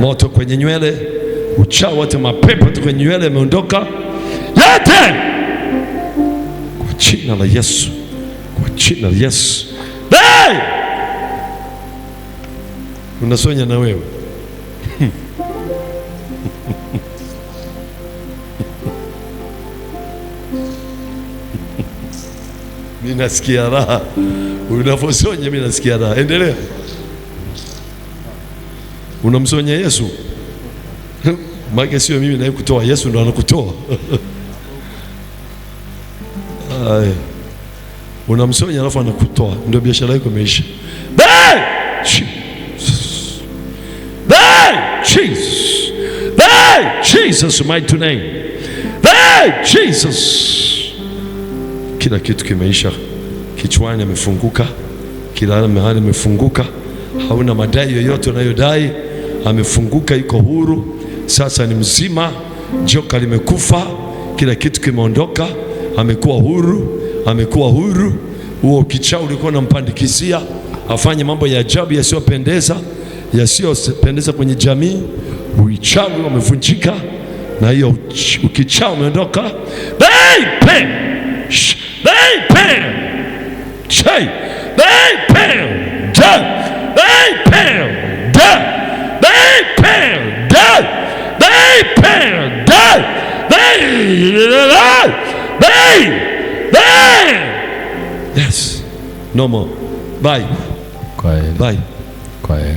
Moto kwenye nywele, uchawi wote, mapepo yote kwenye nywele yameondoka yote, kwa jina la Yesu, kwa jina la Yesu. Hey! Unasonya na wewe. Mimi nasikia raha unavyosonya, mimi nasikia raha. Endelea. Unamsonya Yesu, maana sio mimi naye kutoa, Yesu ndo anakutoa. Ay. Unamsonya alafu anakutoa, ndio biashara yako imeisha. Hey! Jesus. Hey! Jesus. Hey! Jesus mighty name. Hey! Jesus. Kila kitu kimeisha. Kichwani amefunguka, kila mahali amefunguka, hauna madai yoyote unayodai. Amefunguka, yuko huru sasa, ni mzima. Joka limekufa, kila kitu kimeondoka, amekuwa huru, amekuwa huru. Huo ukichaa ulikuwa unampandikizia afanye mambo ya ajabu yasiyopendeza, yasiyopendeza kwenye jamii, uchawi umevunjika na hiyo ukichaa umeondoka. Hey, hey, hey, hey. Che, hey, hey, da, hey, hey, da, hey, hey, da, hey, hey, da, hey, hey, hey. Yes, no more. Bye, Kwa heri. bye. Kwa heri.